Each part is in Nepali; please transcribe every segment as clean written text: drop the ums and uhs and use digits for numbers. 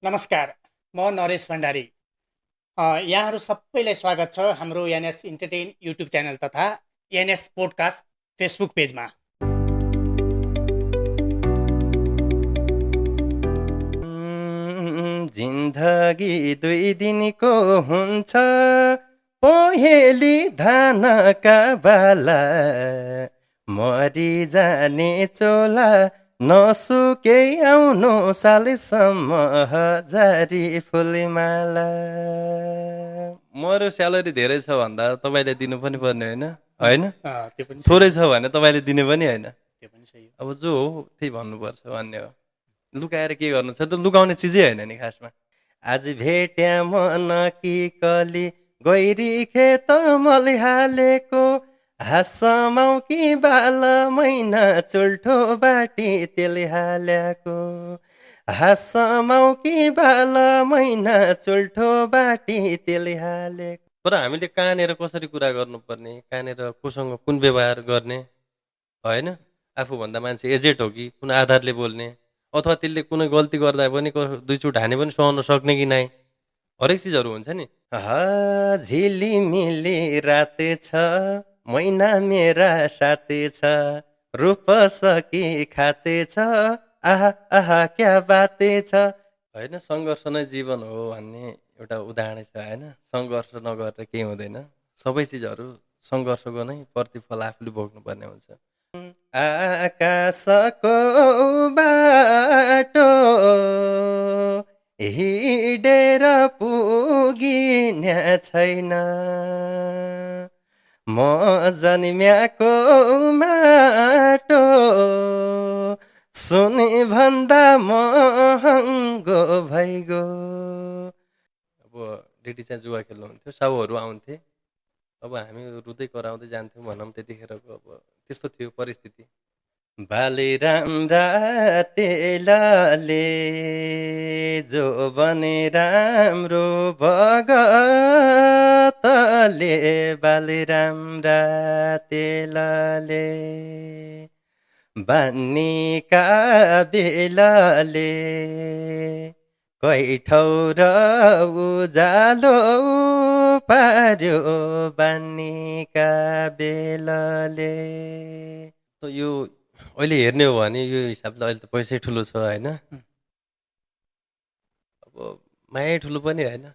नमस्कार, म नरेश भण्डारी। यहाँहरू सबैलाई स्वागत छ हाम्रो एनएस इन्टरटेन युट्युब च्यानल तथा एनएस पोडकास्ट फेसबुक पेजमा। जिन्दगी दुई दिनको हुन्छ पहेली धानका बाला मरि जाने चोला नसुकै आउनु सालसम्म हजारी फुलमाला। मेरो स्यालेरी धेरै छ भन्दा तपाईँले दिनु पनि पर्ने होइन होइन त्यो पनि सही थोरै हो, छ भने तपाईँले दिने पनि होइन। त्यो पनि सही हो। अब जो हो त्यही भन्नुपर्छ भन्ने हो। लुकाएर के गर्नु छ त, लुकाउने चिजै होइन नि खासमा। आज भेट्या मन कि कली गैरी खेत मलिहालेको हाँसमाउ कि बाल मैना चुल्ठो बाटी तेल हाल्याको हाँसमाउ कि बाल मैना चुल्ठो बाटी तेल हालेको। तर हामीले कहाँनिर कसरी कुरा गर्नुपर्ने, कहाँनिर कोसँग कुन व्यवहार गर्ने होइन, आफूभन्दा मान्छे एजेट हो कि कुन आधारले बोल्ने, अथवा त्यसले कुनै गल्ती गर्दा पनि दुई चुट हाने पनि सहन सक्ने कि नै, हरेक चिजहरू हुन्छ नि। झिलिमिली रात छ मैना मेरा साथी छ रूप सकी खाते छ आहा आहा क्या बाते छ। होइन, सङ्घर्ष नै जीवन हो भन्ने एउटा उदाहरण छ होइन। सङ्घर्ष नगरेर केही हुँदैन, सबै चिजहरू सङ्घर्षको नै प्रतिफल आफूले भोग्नुपर्ने हुन्छ। आकाशको बाटो हिँडेर पुगिने छैन म जन्म्याको माटो सुने भन्दा महँगो भइगयो। अब डेडी चाहिँ जुवा खेल्नुहुन्थ्यो, साउहरू आउँथे, अब हामी रुँदै कराउँदै जान्थ्यौँ भनौँ। त्यतिखेरको अब त्यस्तो थियो परिस्थिति। बालिराम तेलले जो बने राम्रो भगतले बालिराम तेलले बानीका बेलले कैठौ र उजालो पार्यो बानीका बेलले। त यो अहिले हेर्ने हो भने यो हिसाबले अहिले त पैसै ठुलो छ होइन। अब माया ठुलो पनि होइन।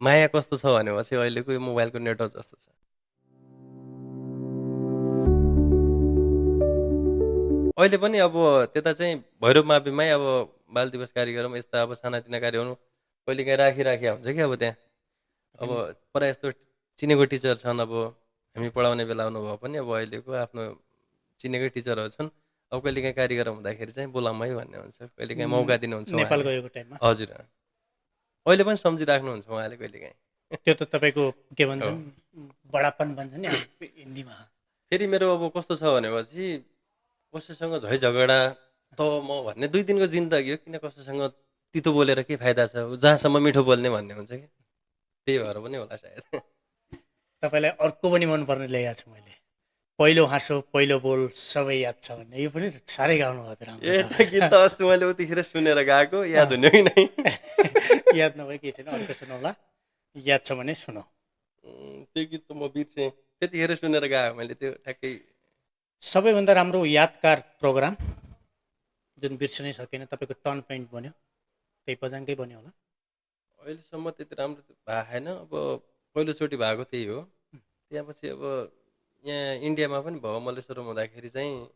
माया कस्तो छ भनेपछि अहिलेको यो मोबाइलको नेटवर्क जस्तो छ। अहिले पनि अब त्यता चाहिँ भैरव माविमै अब बाल दिवस कार्यक्रम यस्ता अब सानातिना कार्यक्रम कहिलेकाहीँ राखिराखेका हुन्छ कि अब त्यहाँ। अब प्रायः यस्तो चिनेको टिचर छन्, अब हामी पढाउने बेला आउनुभयो पनि अब अहिलेको आफ्नो चिनेकै टिचरहरू छन्। अब कहिलेकाहीँ कार्यक्रम हुँदाखेरि चाहिँ बोलाउँ है भन्ने हुन्छ, कहिलेकाहीँ मौका दिनुहुन्छ नेपाल उहाँले। गएको टाइममा हजुर, अहिले पनि सम्झिराख्नुहुन्छ उहाँले कहिलेकाहीँ। त्यो त तपाईँको के हो। भन्छन्, बडापन भन्छ नि हिन्दीमा। फेरि मेरो अब कस्तो छ भनेपछि कसैसँग झै झगडा त म भन्ने 2 दिनको जिन्दगी हो, किन कसैसँग तितो बोलेर के फाइदा छ, जहाँसम्म मिठो बोल्ने भन्ने हुन्छ कि। त्यही भएर पनि होला सायद। तपाईँलाई अर्को पनि मनपर्ने ल्याएको छु मैले, पहिलो हाँसो पहिलो बोल सबै याद छ भन्ने। यो पनि साह्रै गाउनु भयो त, राम्रो ए छ। त्यो गीत त अस्ति मैले उतिखेर सुनेर गएको, याद हुने कि नै। याद नभए केही छैन, अर्को सुनौला। याद छ भने सुनौ। त्यो गीत त म बिर्सेँ, त्यतिखेर सुनेर गएको मैले त्यो ठ्याक्कै। सबैभन्दा राम्रो यादगार प्रोग्राम जुन बिर्सनै सकेन, तपाईँको टर्न पोइन्ट बन्यो, त्यही पजाङकै बन्यो होला। अहिलेसम्म त्यति राम्रो भएको छैन, अब पहिलोचोटि भएको त्यही हो। त्यहाँपछि अब यहाँ इन्डियामा पनि भयो, मल्लेश्वरमा हुँदाखेरि चाहिँ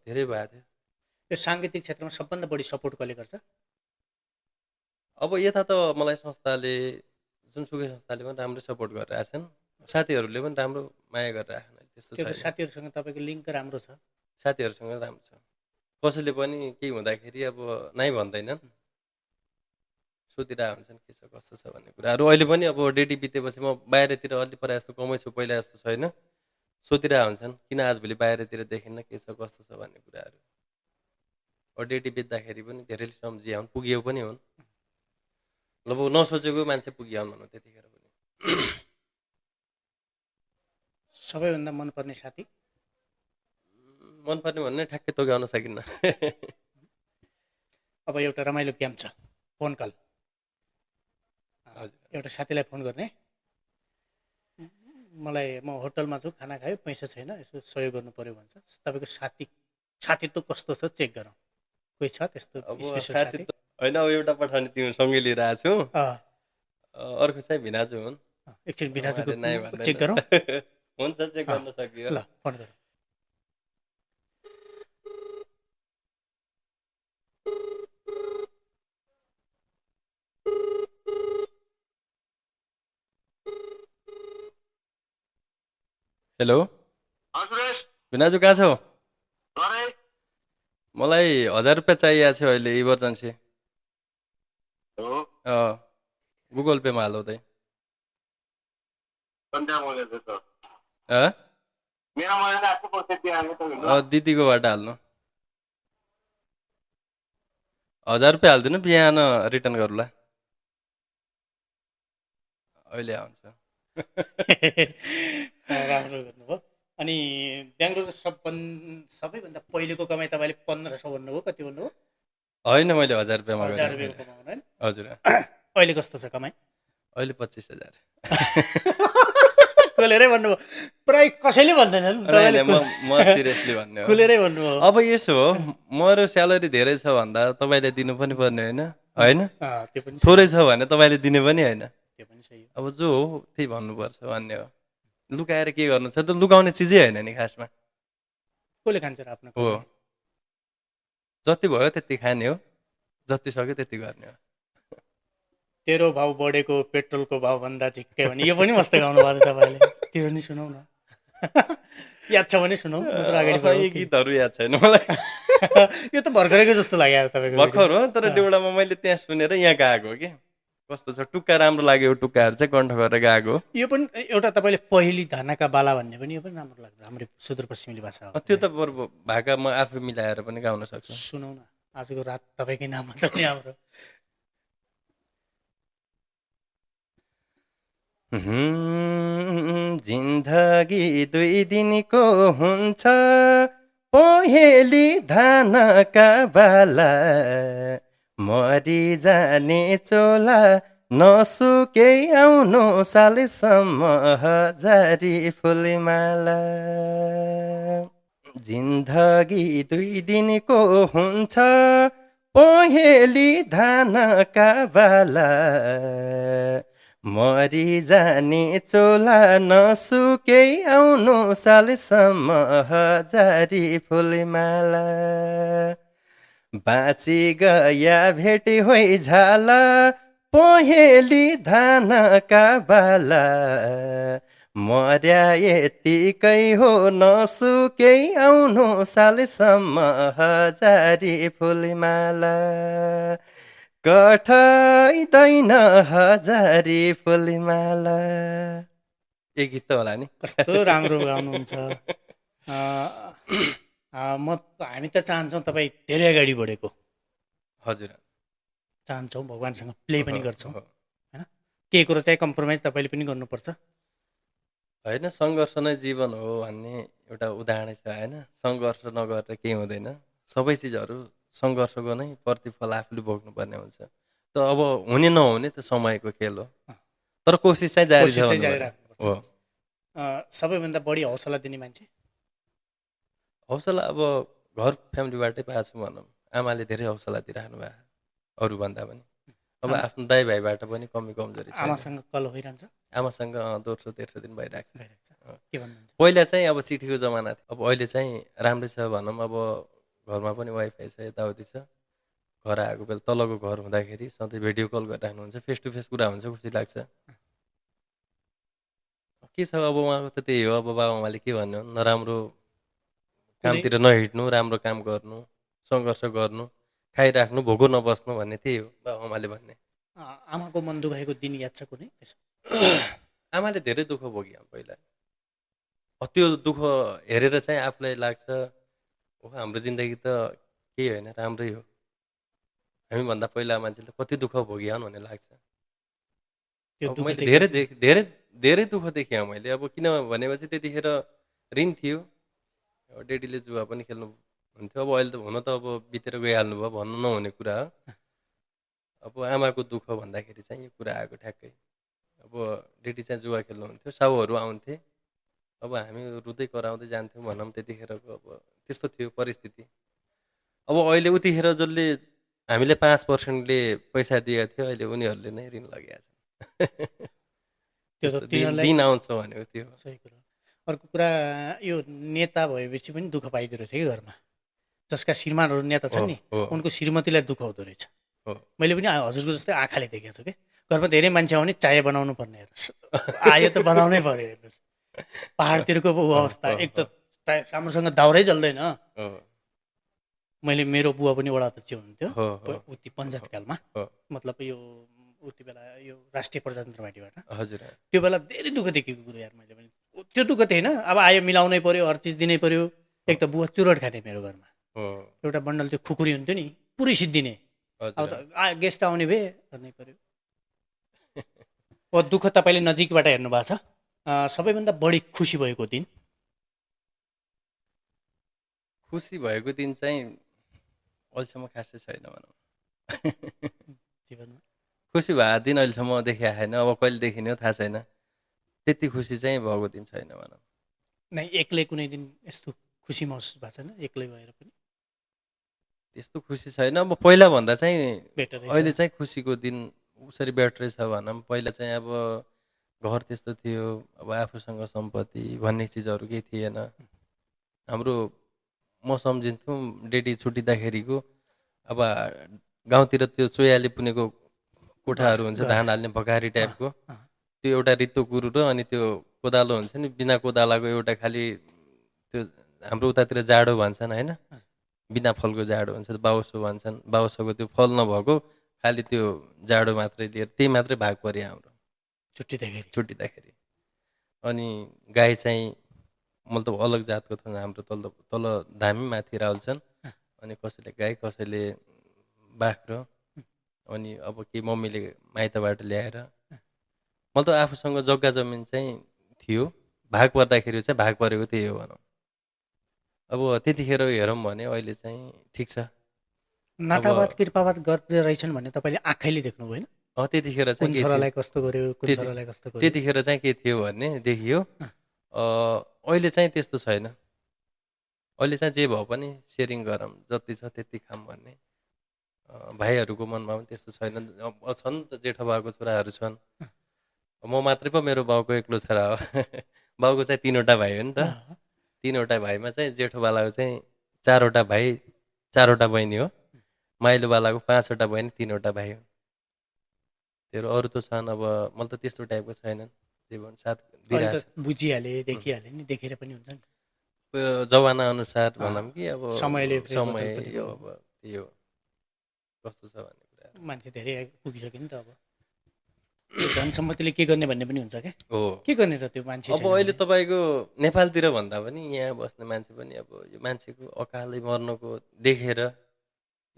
धेरै भएको थियो। यो साङ्गीतिक क्षेत्रमा सबभन्दा बढी सपोर्ट कसले गर्छ? अब यता त मलाई संस्थाले, जुनसुकै संस्थाले पनि राम्रै सपोर्ट गरिरहेछन्, साथीहरूले पनि राम्रो माया गरिरहेछन्, त्यस्तो त्यो त छैन। साथीहरूसँग तपाईँको लिङ्क त राम्रो छ। साथीहरूसँग राम्रो छ, कसैले पनि केही हुँदाखेरि अब नै भन्दैनन्, सोधिरहेको हुन्छन् के छ कस्तो छ भन्ने कुराहरू। अहिले पनि अब डेटी बितेपछि म बाहिरतिर अलि प्रायः जस्तो कमै छु, पहिला जस्तो छैन। सोधिरहेको हुन्छन् किन आजभोलि बाहिरतिर देखिन्न, के छ कस्तो छ भन्ने कुराहरू। अब डेटी बित्दाखेरि पनि धेरैले सम्झिया हुन्, पुग्यो पनि हुन्। अब नसोचेको मान्छे पुग्यो हुन् भनौँ त्यतिखेर पनि। सबैभन्दा मनपर्ने साथी? मनपर्ने भन्ने ठ्याक्कै तोगाउन सकिन्न। अब एउटा रमाइलो गेम छ, फोन कल। हजुर एउटा साथीलाई फोन गर्ने, म होटलमा छु, खाना खायो, पैसा छैन, यसो सहयोग गर्नु पऱ्यो भन्छ। तपाईँको साथीत्व कस्तो छ चेक गरौँ। कोही छ त्यस्तो अब स्पेसल साथी साथी? त होइन, अब एउटा पठाउने तिम्रो सँगै लिएर आएको छु। अँ, अर्को चाहिँ भिनाजु हुन्। एकछिन बिनाजुको उहाँले नाइ भन्दैन। चेक गरौँ। हुन्छ, चेक अँ, गर्न सकियो। ल फोन गरौँ। हेलो हजुर भिनाजु, कहाँ छौ? अरे मलाई 1000 रुपियाँ चाहिएको छ अहिले, इमर्जेन्सी। हो गुगल पेमा हालौ त। सन्ध्या मैले त अँ मेरा मैले आएको छ पैसा दिइहाल्नु त ल दिदीकोबाट हाल्नु। 1000 रुपियाँ हालिदिनु, बिहान रिटर्न गरौँला। अहिले आउँछ। राम्रो गर्नुभयो। अनि बेङ्गलोरको सबैभन्दा पहिलेको कमाइ तपाईँले 1500 भन्नुभयो, कति भन्नुभयो? होइन, मैले 1000 रुपियाँमा 1000 गरेँ रुपियाँको मैले। कमाउनु होइन? हजुर, अहिले कस्तो छ कमाइ? अहिले 25,000। खुलेरै भन्नुभयो, प्राय कसैले भन्दैनन्, होइन, तपाईँले म सिरियसली भन्ने हो। खुलेरै भन्नुभयो। अब यसो हो, मेरो स्यालेरी धेरै छ भन्दा तपाईँले दिनु पनि पर्ने होइन? होइन, त्यो पनि थोरै छ भने तपाईँले दिने पनि होइन। त्यो पनि सही हो। अब जो हो त्यही भन्नुपर्छ भन्ने हो। लुकाएर के गर्नु छ त? लुकाउने चिजै होइन नि खासमा। कसले खान्छ र आफ्नो हो, कमाइ? जति भयो त्यति खाने हो, जति सक्यो त्यति गर्ने हो। तेरो भाउ बढेको पेट्रोलको भाउभन्दा झिक्कै भने यो पनि मस्त गाउनु भएको छ तपाईँले। त्यो पनि सुनौ न। याद छ भने सुनौ, नत्र अगाडि यी बढौँ। गीतहरू याद छैन मलाई। यो त भर्खरैको जस्तो लाग्यो तपाईँको भर्खर हो, तर देउडामा मैले त्यहाँ सुनेर यहाँ गाएको हो कि। कस्तो छ, टुक्का राम्रो लाग्यो, टुक्काहरू चाहिँ कण्ठ गरेर गाएको हो। यो पनि एउटा तपाईँले पहिली धानाका बाला भन्ने पनि यो पनि राम्रो लाग्छ, हाम्रो सुदूरपश्चिमेली भाषा हो। त्यो त बरु भाका म आफै मिलाएर पनि गाउन सक्छु। सुनौ न, आजको रात तपाईँकै नाममा त नि हाम्रो। जिन्दगी 2 दिनको हुन्छ, पहेली धानका बाला, मरि जाने चोला, नसुकै आउनु सालसम्म हजारी फुलमाला। जिन्दगी 2 दिनको हुन्छ, पहेली धानका बाला, मरि जाने चोला, नसुकै आउनु सालसम्म हजारी फुलमाला। बाँची गया भेटी होइ झाला, पहेली धानका बाला, मर्या यतिकै हो, नसुकै आउनु सालसम्म हजारी फुलमाला। कठाइदैन हजारी फुलमाला। ए गीत त होला नि। कस्तो राम्रो गाउनुहुन्छ। हामी त चाहन्छौँ तपाईँ धेरै अगाडि बढेको, हजुर, चाहन्छौँ भगवान्सँग प्ले पनि गर्छौँ हो। होइन? केही कुरो चाहिँ कम्प्रोमाइज तपाईँले पनि गर्नुपर्छ। होइन, सङ्घर्ष नै जीवन हो भन्ने एउटा उदाहरण छ होइन। सङ्घर्ष नगरेर केही हुँदैन। सबै चिजहरू सङ्घर्षको नै प्रतिफल आफूले भोग्नुपर्ने हुन्छ। त अब हुने नहुने त समयको खेल हो, तर कोसिस चाहिँ जारी कोसिस चाहिँ जारी छ राख्नुपर्छ। हो। सबैभन्दा बढी हौसला दिने मान्छे? हौसला अब घर फ्यामिलीबाटै पाएको छु भनौँ। आमाले धेरै हौसला दिइराख्नु भएको, अरूभन्दा पनि। अब आफ्नो दाइ भाइबाट पनि कमी कमजोरी छ। आमासँग कल भइरहन्छ? आमासँग दोस्रो तेस्रो दिन भइरहेको छ। के भन्नुहुन्छ? पहिला चाहिँ अब चिठीको जमाना थियो, अब अहिले चाहिँ राम्रै छ भनौँ। अब घरमा पनि वाइफाई छ, यताउति छ। घर आएको बेला तलको घर हुँदाखेरि सधैँ भिडियो कल गरिराख्नुहुन्छ, फेस टु फेस कुरा हुन्छ, खुसी लाग्छ। के छ अब उहाँको त त्यही हो। अब बाबाआमाले के भन्नु, नराम्रो कामतिर नहिँड्नु, राम्रो काम गर्नु, सङ्घर्ष गर्नु, खाइराख्नु, भोको नबस्नु भन्ने त्यही हो बाबाआमाले भन्ने। आमाको मन दुखाएको दिन याद छ कुनै? आमाले धेरै दुःख भोग्यो पहिला। त्यो दुःख हेरेर चाहिँ आफूलाई लाग्छ हो हाम्रो जिन्दगी त केही होइन, राम्रै हो। हामीभन्दा पहिला मान्छेले कति दुःख भोग्यान् भन्ने लाग्छ। अब मैले धेरै धेरै दुःख देखेँ मैले। अब किन भनेपछि त्यतिखेर ऋण थियो, डेडीले जुवा पनि खेल्नु हुन्थ्यो। अब अहिले त हुन त अब बितेर गइहाल्नु भयो, भन्नु नहुने कुरा हो। अब आमाको दुःख भन्दाखेरि चाहिँ यो कुरा आएको ठ्याक्कै। अब डेडी चाहिँ जुवा खेल्नुहुन्थ्यो, साउहरू आउँथे। अब हामी रुँदै कराउँदै जान्थ्यौँ भनौँ त्यतिखेरको अब त्यस्तो थियो परिस्थिति। अब अहिले उतिखेर जसले हामीले 5%ले पैसा दिएको थियो अहिले उनीहरूले नै ऋण लगाएको छ। त्यो त्यस्तो त दिन तिनीहरूलाई दिन आउँछ भनेको त्यो। सही कुरा। अर्को कुरा यो नेता भएपछि पनि दुःख पाइदो रहेछ कि घरमा, जसका श्रीमानहरू नेता हो छन् नि हो उनको श्रीमतीलाई दुःख हुँदो रहेछ। हो मैले पनि हजुरको जस्तै आँखाले देखेको छु कि घरमा धेरै मान्छे आउने चाय बनाउनु पर्ने हेर्नुहोस्, आयो त बनाउनै पर्यो हेर्नुहोस्। पाहाडतिरको ऊ अवस्था, एक त राम्रोसँग दाउरै चल्दैन। हो मैले मेरो बुवा पनि वडा अध्यक्ष हुनुहुन्थ्यो हो हो उति पञ्चायतकालमा, हो मतलब यो उति बेला यो राष्ट्रिय प्रजातन्त्र पार्टीबाट। हजुर त्यो बेला धेरै दुःख देखेको कुरो यार मैले पनि। त्यो दुःख थिएन, अब आयो मिलाउनै पर्यो, हर चिज दिनै पर्यो। एक त बुवा चुरोट खाने मेरो घरमा, हो एउटा बन्डल त्यो खुकुरी हुन्थ्यो नि पुरै सिद्धिने। अब हजुर त गेस्ट आउने भए गर्नै पर्यो। अब दुःख तपाईँले नजिकबाट हेर्नु भएको छ। सबैभन्दा बढी खुसी भएको दिन खुसी भएको दिन चाहिँ अहिलेसम्म खासै छैन भनौँ। जीवनमा? खुसी भएको दिन अहिलेसम्म देखिया छैन, अब कहिले देखिने हो थाहा छैन। त्यति खुसी चाहिँ भएको दिन छैन भनौँ। नै एक्लै कुनै दिन यस्तो खुसी महसुस भएको छैन एक्लै भएर पनि? त्यस्तो खुसी छैन। अब पहिला भन्दा चाहिँ बेटर अहिले चाहिँ खुसीको दिन उसरी बेटरै छ भनौँ। पहिला चाहिँ अब घर त्यस्तो थियो, अब आफूसँग सम्पत्ति भन्ने चिजहरू केही थिएन। हाम्रो म सम्झिन्थ्यौँ डेडी छुट्टिँदाखेरिको अब गाउँतिर त्यो चोयाले पुनेको कोठाहरू हुन्छ, धान हाल्ने भकारी टाइपको, त्यो एउटा रित्तो कुरो र अनि त्यो कोदालो हुन्छ नि, बिना कोदालाको एउटा खालि त्यो हाम्रो उतातिर जाडो भन्छन् होइन, बिना फलको जाडो हुन्छ, बाउसो भन्छन्। बाउसोको त्यो फल नभएको खालि त्यो जाडो मात्रै लिएर त्यही मात्रै भाग पऱ्यो हाम्रो छुट्टिँदाखेरि। अनि गाई चाहिँ मतलब अलग जातको थियो हाम्रो, तल धामी माथि राहुल छन्। अनि कसैले गाई कसैले बाख्रो, अनि अब के मम्मीले माइतबाट ल्याएर मतलब आफूसँग जग्गा जमिन चाहिँ थियो। भाग पर्दाखेरि चाहिँ भाग परेको त्यही हो भनौँ। अब त्यतिखेर हेरौँ भने अहिले चाहिँ ठिक छ। नातावाद कृपावाद गर्दै रहेछन् भन्ने तपाईँले आँखैले देख्नु भएन? त्यतिखेर कुन चाहिँ के थियो, छोरालाई कस्तो गर्यो, कुन छोरालाई कस्तो गर्यो? त्यतिखेर चाहिँ के थियो भन्ने देखियो। अहिले चाहिँ त्यस्तो छैन। अहिले चाहिँ जे भए पनि सेयरिङ गरौँ, जति छ त्यति खाऊँ भन्ने। भाइहरूको मनमा पनि त्यस्तो छैन। छन् त जेठो बाउको छोराहरू छन्, म मात्रै पो मेरो बाउको एक्लो छोरा हो। बाउको चाहिँ 3वटा भाइ हो नि त। 3वटा भाइमा चाहिँ जेठोवालाको चाहिँ 4वटा भाइ 4वटा बहिनी हो। माइलोवालाको 5वटा बहिनी 3वटा भाइ हो। त्यो अरू त छन्, अब मलाई त त्यस्तो टाइपको छैनन्। जीवन साथ दिइरहेको छ। बुझिहाले देखिहाले नि, देखेर पनि हुन्छ नि। जमाना अनुसार भनौँ कि अब समयले समय यो अब त्यही हो कस्तो छ भन्ने कुरा। मान्छे धेरै पुगिसक्यो नि त। अब धन सम्पत्तिले के गर्ने भन्ने पनि हुन्छ क्या। हो के गर्ने त त्यो मान्छे अब अहिले तपाईँको नेपालतिर भन्दा पनि यहाँ बस्ने मान्छे पनि अब यो मान्छेको अकालै मर्नुको देखेर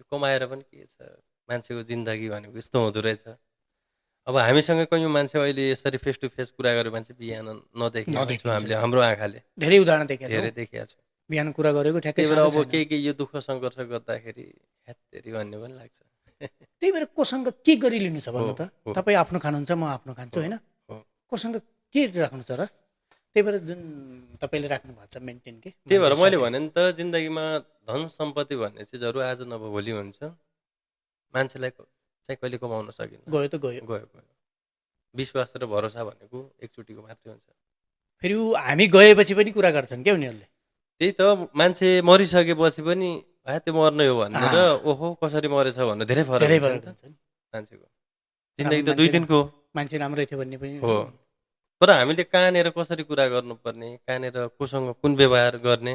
यो कमाएर पनि के छ, मान्छेको जिन्दगी भनेको यस्तो हुँदो रहेछ। अब हामीसँग कयौँ मान्छे अहिले यसरी फेस टु फेस कुरा गरेर मान्छे बिहान नदेखेको छौँ हामीले हाम्रो आँखाले। धेरै उदाहरण देखेको धेरै छौँ। देखिया छौँ। बिहान कुरा गरेको ठ्याक्कै त्यही भएर साँझ अब छैन। केही यो दुःख सङ्घर्ष गर्दाखेरि हेत्तेरी भन्ने पनि लाग्छ। त्यही भएर कोसँग के गरिलिनु छ भन्नु त? हो। तपाईँ आफ्नो खानुहुन्छ, म आफ्नो खान्छु होइन। हो। कोसँग के राख्नु छ र? त्यही भएर जुन तपाईँले राख्नु भएको छ मेन्टेन के। त्यही भएर मैले भने नि त जिन्दगीमा धन सम्पत्ति भन्ने चिजहरू आज नभए भोलि हुन्छ। मान्छेलाई चाहिँ कहिले कमाउन सकिन्न। गयो त गयो। गयो गयो। विश्वास र भरोसा भनेको एकचोटिको मात्रै हुन्छ। फेरि ऊ हामी गएपछि पनि कुरा गर्छन् क्या उनीहरूले। त्यही त मान्छे मरिसकेपछि पनि त्यो मर्नै हो भन्ने र ओहो कसरी मरेछ भन्नु धेरै फरक हुन्छ नि त मान्छेको। जिन्दगी त 2 दिनको हो। मान्छे राम्रै थियो भन्ने पनि हो। तर हामीले कहाँनिर कसरी कुरा गर्नुपर्ने, कहाँनिर कोसँग कुन व्यवहार गर्ने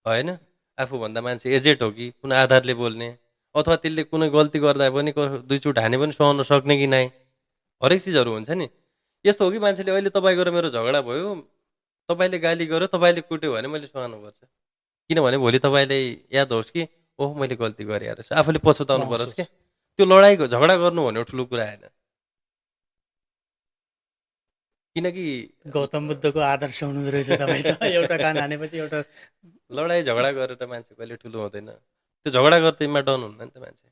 होइन, आफूभन्दा मान्छे एजेट हो कि कुन आधारले बोल्ने, अथवा त्यसले कुनै गल्ती गर्दा पनि 2 चोट हाने पनि सहन सक्ने कि नै, हरेक चिजहरू हुन्छ नि। यस्तो हो कि मान्छेले अहिले तपाईँको र मेरो झगडा भयो, तपाईँले गाली गर्यो, तपाईँले कुट्यो भने मैले सहनुपर्छ। किनभने भोलि तपाईँलाई याद होस् कि ओह मैले गल्ती गरेँ रहेछ, आफूले पछुताउनु परोस् क्या। त्यो लडाइँको झगडा गर्नु भन्ने ठुलो कुरा होइन। किनकि गौतम बुद्धको आदर्श हुनुहुँदो रहेछ तपाईँ त। एउटा कान हानेपछि एउटा लडाइँ झगडा गरेर मान्छे कहिले ठुलो हुँदैन। त्यो झगडा गर्दैमा डन हुन्न नि त मान्छे।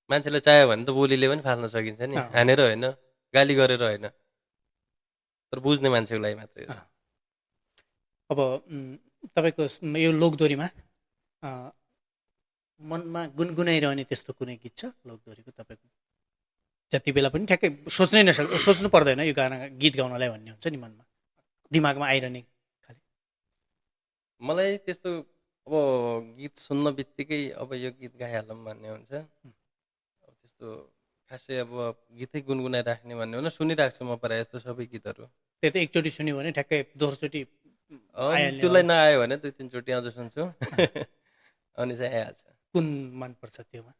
मान्छेलाई चाह्यो भने त बोलीले पनि फाल्न सकिन्छ नि, अँ। हानेर होइन, गाली गरेर होइन, तर बुझ्ने मान्छेको लागि मात्रै हो। अँ। अब तपाईँको यो लोकदोरीमा मनमा गुनगुनाइरहने त्यस्तो कुनै गीत छ लोकदोरीको तपाईँको? जति बेला पनि ठ्याक्कै सोच्नु पर्दैन यो गाना गीत गाउनलाई भन्ने हुन्छ नि मनमा, दिमागमा आइरहने खालि। मलाई त्यस्तो अब गीत सुन्न बित्तिकै अब यो गीत गाइहालौँ भन्ने हुन्छ। अब त्यस्तो खासै अब गीतै गुनगुनाइराख्ने भन्ने होइन, सुनिरहेको छु म प्रायः जस्तो सबै गीतहरू। त्यो त एकचोटि सुन्यो भने ठ्याक्कै दोस्रोचोटि आइहाल्ने त्यसलाई हो। नआयो भने 2-3 चोटि अझ सुन्छु अनि चाहिँ आइहाल्छ। कुन मनपर्छ त्योमा?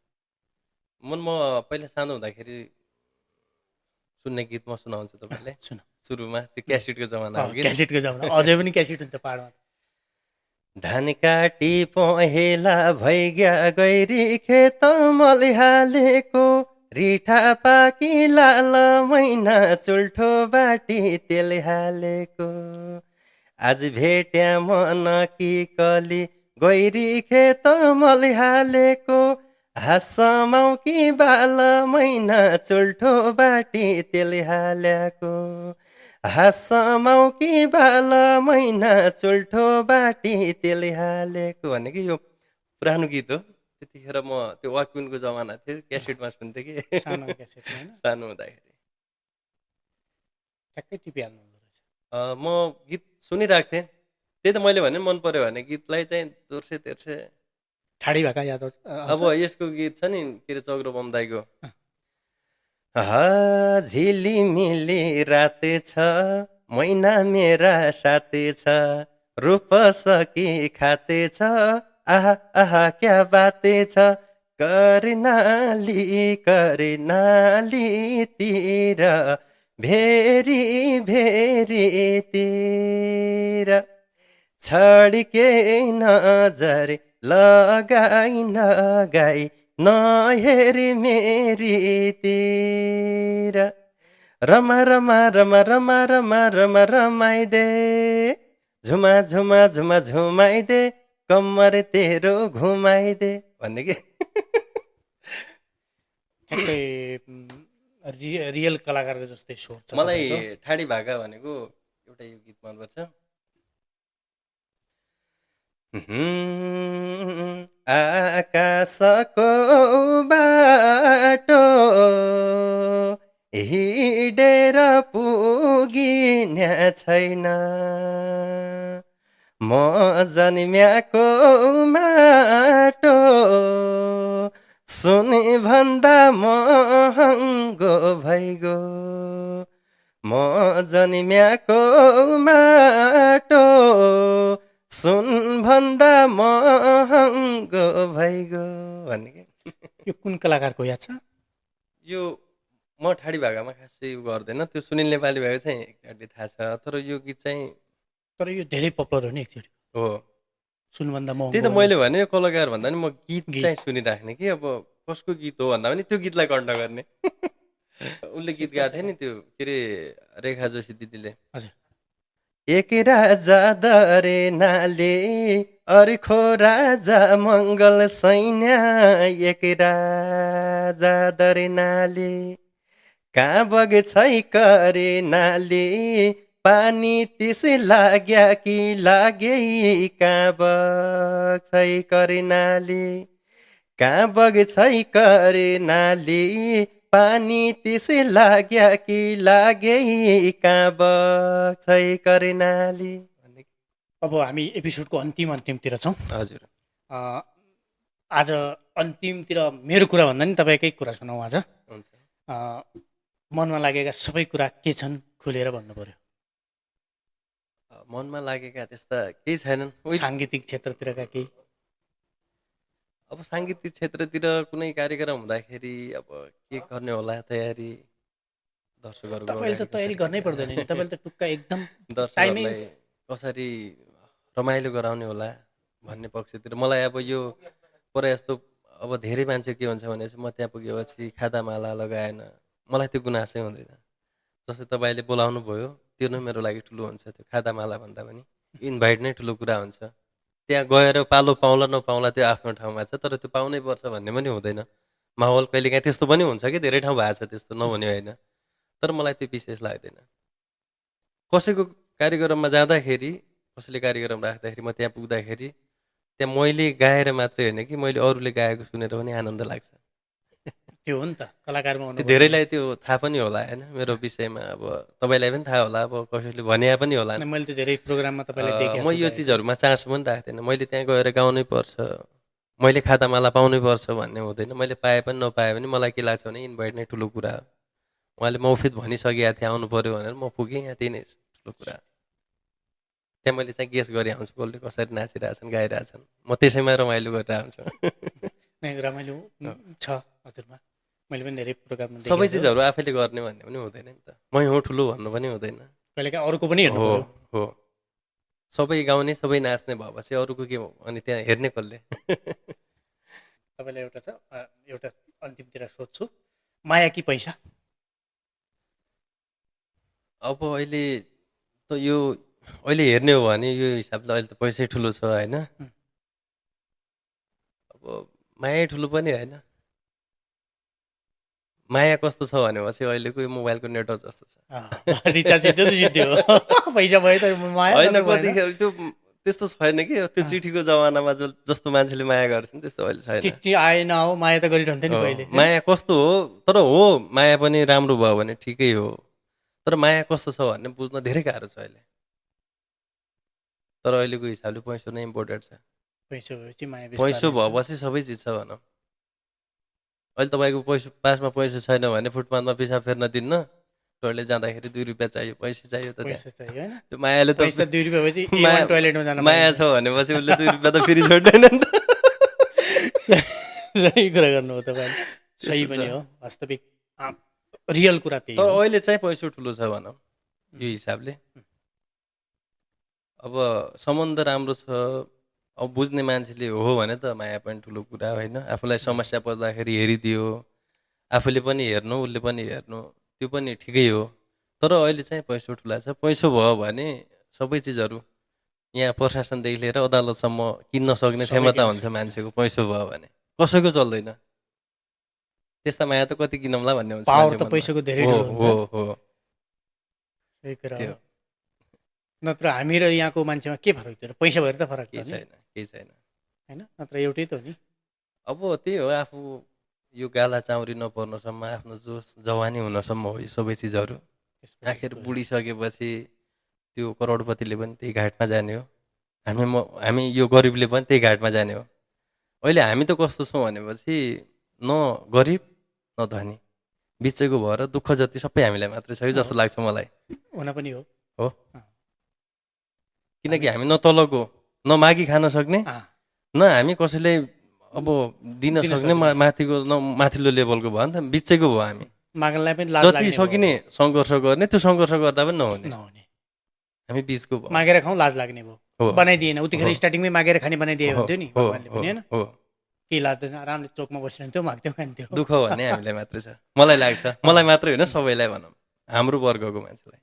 म पहिला सानो हुँदाखेरि सुन्ने गीत म सुनाउँछु तपाईँलाई। सुन सुरुमा त्यो क्यासेटको जमाना हो कि क्यासेटको जमाना, अझै पनि क्यासेट हुन्छ पाहाडमा। धान काटी पहेला भइग्या गैरी खेत मलिहालेको, रिठा पाकी लाल मैना चुल्ठो बाटी तेल हालेको, आज भेट्या मन कि कली गैरी खेत मलिहालेको, हाँसमाउ कि बाल मैना चुल्ठो बाटी तेल हालेको, हाँसमाउ कि बाल मैना चुल्ठो बाटी तेल हालेको भन्ने कि यो पुरानो गीत हो। त्यतिखेर म त्यो वाकम्यानको जमाना थियो, क्यासेटमा सुन्थेँ कि सानो क्यासेटमा होइन, सानो हुँदाखेरि। ठ्याक्कै टिपिहाल्नु हुँदो रहेछ। म गीत सुनिरहेको थिएँ, त्यही त मैले भने मन पऱ्यो भने गीतलाई चाहिँ दोर्से तेर्से। ठाडी भएका याद आउँछ? अब यसको गीत छ नि के अरे चक्र बमदाईको, झिलिमिली रात छ मैना मेरा साथै छ, रूप सकी खाते छ, आहा आहा क्या बाते छ, कर्णालीतिर भेरी भेरीतिर छड्के नजर लगाई नगाई नहेर मेरीतिर, रमा रमा रमा रमा रमा रमा रमाइदे, झुमा झुमा झुमा झुमाइदे, कम्मर तेरो घुमाइदे भन्ने कि ठ्याक्कै रियल कलाकारको जस्तै स्वर छ मलाई तपाईँको। ठाडी भाका भनेको एउटा यो गीत मनपर्छ। आकाशको बाटो हिँडेर पुगिने छैन, म जन्म्याको माटो सुन भन्दा महँगो भइगयो, म जन्म्याको माटो सुन भन्दा महँगो भइगयो भन्ने के। यो कुन कलाकारको याद छ? यो म ठाडी भाकामा खासै उयो गर्दैन, त्यो सुनिल नेपाली भाका चाहिँ एकचोटि थाहा छ, तर यो गीत चाहिँ तर यो धेरै पपुलर हो नि एकचोटि हो। सुनभन्दा त्यही महँगो त मैले भने कलाकार भन्दा नि म गीत गीत। चाहिँ सुनिराख्ने कि, अब कसको गीत हो भन्दा पनि त्यो गीतलाई कन्ट गर्ने। उसले गीत गाएको थियो नि त्यो के अरे रेखा जोशी दिदीले, हजुर। एक राजा दरे नाले अर्को राजा मङ्गल सैन्य, एक राजा दरे नाले कहाँ बग्छै करे नाले, पानी तिस लाग्या कि लागे, कहाँ बग्छै करे नाले, कहाँ बग्छै करे नाले, पानी तिस लाग्या कि लागे, कहाँ बग्छै करे नाले। अब हामी एपिसोडको अन्तिमतिर छौँ। हजुर। आज अन्तिमतिर मेरो कुरा भन्दा नि तपाईँकै कुरा सुनौँ आज। हुन्छ। मनमा लागेका सबै कुरा के छन् खुलेर भन्नु पर्यो। मनमा लागेका त्यस्ता केही छैनन्। साङ्गीतिक क्षेत्रतिरका केही? अब साङ्गीतिक क्षेत्रतिर कुनै कार्यक्रम हुँदाखेरि अब के गर्ने होला तयारी, दर्शकहरूको तपाईँले त तयारी गर्नै पर्दैन नि, तपाईँले त टुक्का एकदम दर्शकहरूलाई कसरी रमाइलो गराउने होला भन्ने पक्षतिर मलाई अब यो परे जस्तो अब धेरै मान्छे के हुन्छ भनेपछि म त्यहाँ पुगेपछि खादामाला लगाएन, मलाई त्यो गुनासै हुँदैन। जस्तै तपाईँले बोलाउनु भयो त्यो नै मेरो लागि ठुलो हुन्छ, त्यो खादामाला भन्दा पनि इन्भाइट नै ठुलो कुरा हुन्छ। त्यहाँ गएर पालो पाउला नपाउला त्यो आफ्नो ठाउँमा छ, तर त्यो पाउनै पर्छ भन्ने पनि हुँदैन। माहौल कहिलेकाहीँ त्यस्तो पनि हुन्छ कि धेरै ठाउँ भएको छ त्यस्तो नहुने होइन, तर मलाई त्यो विशेष लाग्दैन। कसैको कार्यक्रममा जाँदाखेरि, कसैले कार्यक्रम राख्दाखेरि म त्यहाँ पुग्दाखेरि त्यहाँ मैले गाएर मात्रै होइन कि मैले अरूले गाएको सुनेर पनि आनन्द लाग्छ। त्यो हो नि त कलाकारमा त्यो हुनु धेरैलाई त्यो थाहा पनि होला होइन मेरो विषयमा, अब तपाईँलाई पनि थाहा होला, अब कसैले भने पनि होला। मैले त धेरै प्रोग्राममा तपाईँलाई देखेँ म यो चिजहरूमा चासो पनि राख्दैन, मैले त्यहाँ गएर गाउनै पर्छ, मैले खातामाला पाउनै पर्छ भन्ने हुँदैन। मैले पाए पनि नपाए पनि मलाई के लाग्छ भने इन्भाइट नै ठुलो कुरा हो। उहाँले मौफित भनिसकेको थिएँ आउनु पऱ्यो भनेर म पुगेँ, यहाँ त्यही नै ठुलो कुरा। त्यहाँ मैले चाहिँ गेस गरेँ आउँछु कसले कसरी नाचिरहेछन् गाइरहेछन्, म त्यसैमा रमाइलो गरेर आउँछु। रमाइलो छ हजुरमा, मैले पनि धेरै प्रोग्राममा देखेँ। सबै चिजहरू आफैले गर्ने भन्ने पनि हुँदैन नि त, मै हो ठुलो भन्नु पनि हुँदैन। कहिलेकाहीँ अरूको पनि हेर्नु हो पर्यो। हो सबै गाउने सबै नाच्ने भएपछि अरूको के हो अनि त्यहाँ हेर्ने कसले। तपाईँलाई एउटा छ एउटा अन्तिमतिर सोध्छु, माया कि पैसा? अब अहिले त यो अहिले हेर्ने हो भने यो हिसाबले अहिले त पैसै ठुलो छ होइन। अब माया ठुलो पनि होइन, माया कस्तो छ भनेपछि अहिलेको यो मोबाइलको नेटवर्क जस्तो छ। रिचार्ज सिधै सिद्धि हो, पैसा भयो त माया होइन कतिखेर त्यो त्यस्तो छैन कि त्यो चिठीको जमानामा जस्तो मान्छेले माया गर्थ्यो त्यस्तो अहिले छैन। चिठी आएन हो माया त गरिरहन्थ्यो नि पहिले। माया कस्तो हो, तर हो माया पनि राम्रो भयो भने ठिकै हो, तर माया कस्तो छ भन्ने बुझ्न धेरै गाह्रो छ अहिले। तर अहिलेको हिसाबले पैसा नै इम्पोर्टेन्ट छ। पैसा भएपछि माया पैसा भएपछि सबै चिज छ भनौँ। अहिले तपाईँको पासमा पैसा छैन भने फुटपाथमा पिसाब फेर्न दिन्न, टोइलेट जाँदाखेरि 2 रुपियाँ चाहियो, पैसा चाहियो त पैसा चाहियो होइन। त्यो मायाले त पैसा 2 रुपियाँ भएपछि A1 टोइलेटमा जान माया छ भनेपछि उसले 2 रुपियाँ त फेरि छोड्दैन नि त। सही कुरा गर्नु हो तपाईँले, सही पनि हो, वास्तविक रियल कुरा त्यही तर हो। अहिले चाहिँ पैसा ठुलो छ भनौँ यो हिसाबले। अब सम्बन्ध राम्रो छ, अब बुझ्ने मान्छेले हो भने त माया पनि ठुलो कुरा होइन। आफूलाई समस्या पर्दाखेरि हेरिदियो, आफूले पनि हेर्नु उसले पनि हेर्नु, त्यो पनि ठिकै हो। तर अहिले चाहिँ पैसा ठुला छ, पैसा भयो भने सबै चिजहरू यहाँ प्रशासनदेखि लिएर अदालतसम्म किन्न सक्ने क्षमता हुन्छ मान्छेको पैसा भयो भने। कसैको चल्दैन, त्यस्ता माया त कति किनौँला भन्ने हुन्छ। पावर त पैसाको धेरै ठुलो हुन्छ। हो हो सही कुरा हो। नत्र हामी र यहाँको मान्छेमा के फरक थियो, पैसा भएर त फरक केही छ छैन केही छैन होइन, नत्र एउटै त हो नि। अब त्यही हो, आफू यो गाला चाउरी नपर्नसम्म, आफ्नो जोस जवानी हुनसम्म हो यो सबै चिजहरू। आखिर बुढिसकेपछि त्यो करोडपतिले पनि त्यही घाटमा जाने हो, हामी यो गरिबले पनि त्यही घाटमा जाने हो। अहिले हामी त कस्तो छौँ भनेपछि न गरिब न धनी, बिचैको भएर दुःख जति सबै हामीलाई मात्रै छ कि जस्तो लाग्छ मलाई। हुन पनि हो, किनकि हामी न तलको न मागी खान सक्ने न हामी कसैलाई अब दिन सक्ने माथिको न माथिल्लो लेभलको भयो नि त, बिचैको भयो हामी। माग्नलाई पनि लाज जति सकिने सङ्घर्ष गर्ने, त्यो सङ्घर्ष गर्दा पनि नहुने, हामी बिचको भयो। मागेर खाउँ लाज लाग्ने भयो, बनाइदिएन उतिखेर स्टार्टिङमै मागेर खाने बनाइदिए हुन्थ्यो नि भगवान्ले पनि होइन। केही लाग्दैन, आरामले चोकमा बसिरहन्थ्यो, माग्थ्यो खान्थ्यो। दुःख भन्ने हामीलाई मात्रै छ, मलाई लाग्छ, मलाई मात्रै होइन सबैलाई भनौँ, हाम्रो वर्गको मान्छेलाई।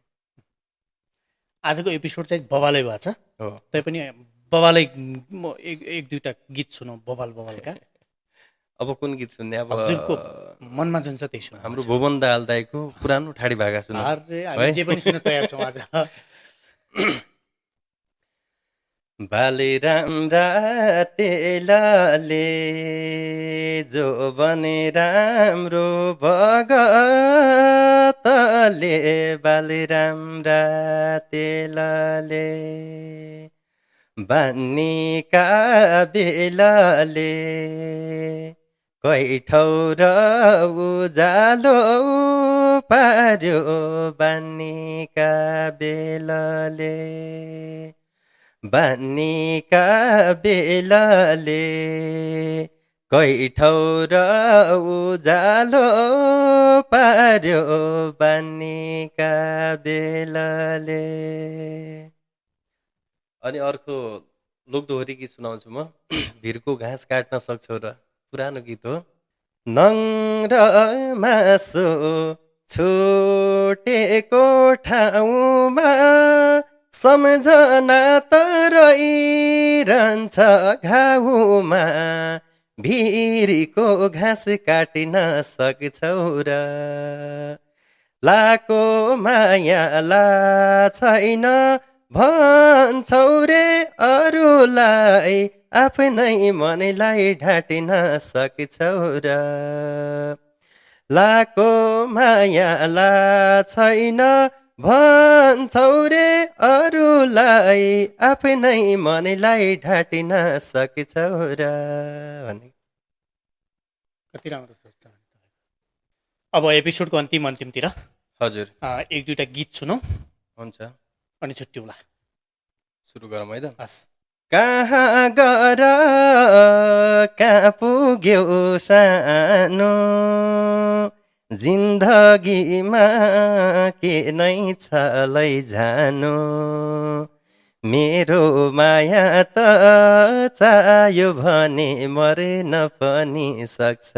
आजको एपिसोड चाहिँ बवालै भएको छ, हो तैपनि बवालै म एक दुईवटा गीत सुनौँ बवालका। अब कुन गीत सुन्ने? अब हजुरको मनमा जुन छ त्यही सुनौँ। हाम्रो भुवन दाहाल दाईको पुरानो ठाडी भाका सुनौँ। अरे हामी जे पनि सुन्न तयार छौँ आज। बालिराम रातेलाले जो बने राम्रो भगतले, बालिराम रातेलाले बानीका बेलाले कैठौ र उजालो पार्यो, बानीका बेलाले बानीका बेलाले कैठौ र उजालो पार्यो, बानीका बेलाले। अनि अर्को लोकदोहोरी गीत सुनाउँछु म, भिरको घाँस काट्न सक्छौ र, पुरानो गीत हो। नङ्ग्र मासु छुटेको ठाउँमा सम्झना त रहिरहन्छ घाउमा, भिरीको घाँस काटिन सक्छौ र लाको मायाला छैन भन्छौ रे अरूलाई आफ्नै मनलाई ढाटिन सक्छौ र लाको मायाला छैन भन्छौ रे अरूलाई आफ्नै मनलाई ढाटिन सक्छौ र भन्ने। कति राम्रो सोच छ। अब एपिसोडको अन्तिमतिर हजुर एक दुईवटा गीत सुनौ हुन्छ अनि छुट्टिउँला। सुरु गरौँ है त। हस्। कहाँ गर कहाँ पुग्यो सानो जिन्दगीमा के नै छ लैजानु मेरो माया त चाह्यो भने मर्न पनि सक्छ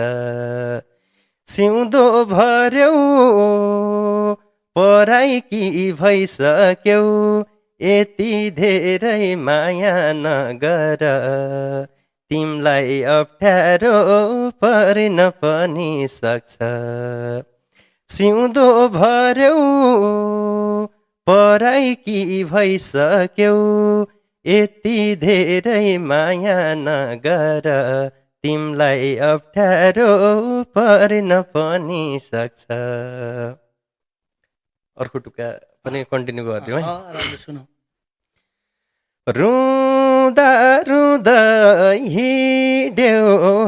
सिउँदो भर्यौ पराइकी भइसक्यौ यति धेरै माया नगर तिमलाई अप्ठ्यारो पर्न पनि सक्छ सिउँदो भर्यौ पराइकी भइसक्यौ यति धेरै माया नगर तिमलाई अप्ठ्यारो पर्न पनि सक्छ। अर्को टुक्का पनि कन्टिन्यू गरिदिउँ है। राम्रो सुनौ। रुँदा रुँदा हिँड्यौ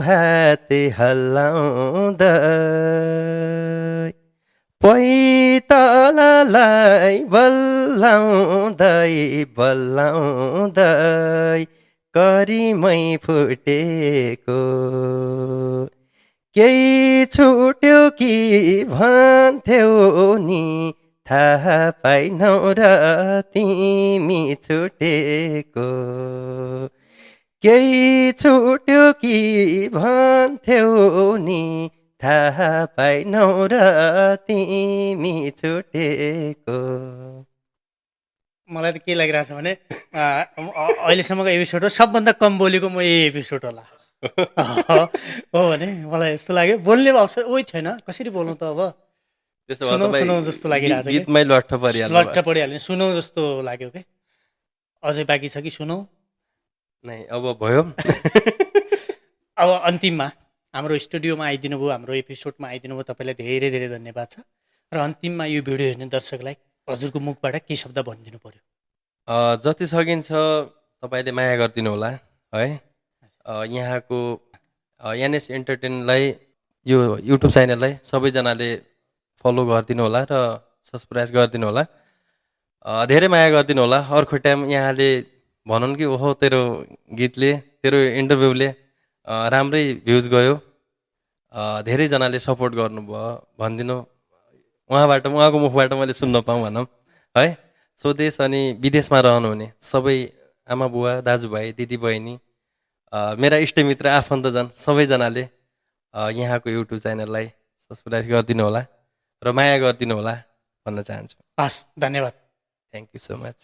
हात हल्लाउँदै पैतालालाई बल्लाउँदै करिमै फुटेको केही छुट्यो कि भन्थ्यौ नि थाहा पाइनौ र तिमी छुटेको केही छुट्यो कि भन्थ्यौ नि थाहा पाइनौ र तिमी छुटेको। मलाई त के लागिरहेछ भने अहिलेसम्मको एपिसोड हो सबभन्दा कम बोलेको म यही एपिसोड होला। हो भने मलाई यस्तो लाग्यो बोल्ने अवसर उही छैन कसरी बोल्नु त अब। सुनौ जस्तो लागिरहेछ। गीतमै लट्ठ परिहाल्ने सुनौ जस्तो लाग्यो कि अझै बाँकी छ कि सुनौ नै अब भयो। अब अन्तिममा हाम्रो स्टुडियोमा आइदिनु भयो हाम्रो एपिसोडमा आइदिनु भयो तपाईँलाई धेरै धेरै धन्यवाद छ र अन्तिममा यो भिडियो हेर्ने दर्शकलाई हजुरको मुखबाट के शब्द भनिदिनु पर्यो। जति सकिन्छ तपाईँले माया गरिदिनु होला है। यहाँको एनएस एन्टरटेनलाई यो युट्युब च्यानललाई सबैजनाले फलो गरिदिनु होला र सब्सक्राइब गरिदिनु होला। धेरै माया गरिदिनु होला। अर्को टाइम यहाँले भनौँ कि ओहो तेरो गीतले तेरो इन्टरभ्यूले राम्रै भ्युज गयो धेरैजनाले सपोर्ट गर्नुभयो भनिदिनु उहाँको मुखबाट मैले सुन्न पाऊँ भनौँ है। स्वदेश अनि विदेशमा रहनुहुने सबै आमा बुवा दाजुभाइ दिदीबहिनी मेरा इष्टमित्र आफन्तजन सबैजनाले यहाँको युट्युब च्यानललाई सब्सक्राइब गरिदिनु होला र माया गरिदिनु होला भन्न चाहन्छु। हस् धन्यवाद। Thank you so much.